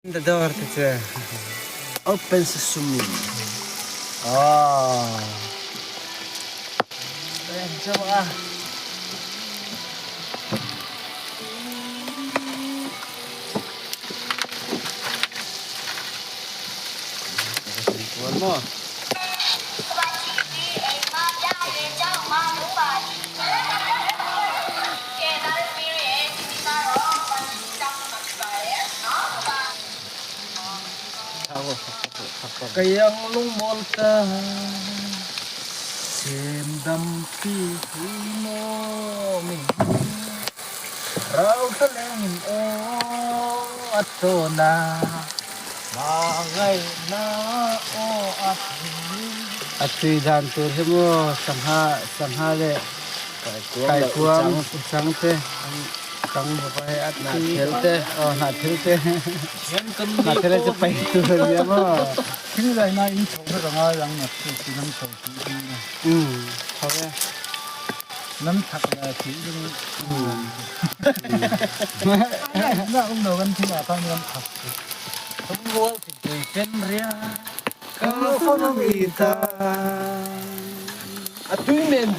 The door te chu. Open sesame. Oh. Cho a. One more. Kei ang lungmawl ka sem dam pi hui maw mi rau thlaleng in aw a tawn a hmangaihna aw a A tui dan tur hi maw sangha sangha leh kaikuang uchang te an kang bawk a hei a tui Hnahthel te. aw hnahthel te hnahthel hi chu paih tur a nia maw. Thil laina in chho vek a ngai ang naktuk chu nan chho tih ding a. Umm chho e. Nan thak leh tih ding na um lo kan thil ah khan kan thak tih. Thumrual thingpui fen ria ka fawm a mi ta. A tui men ding.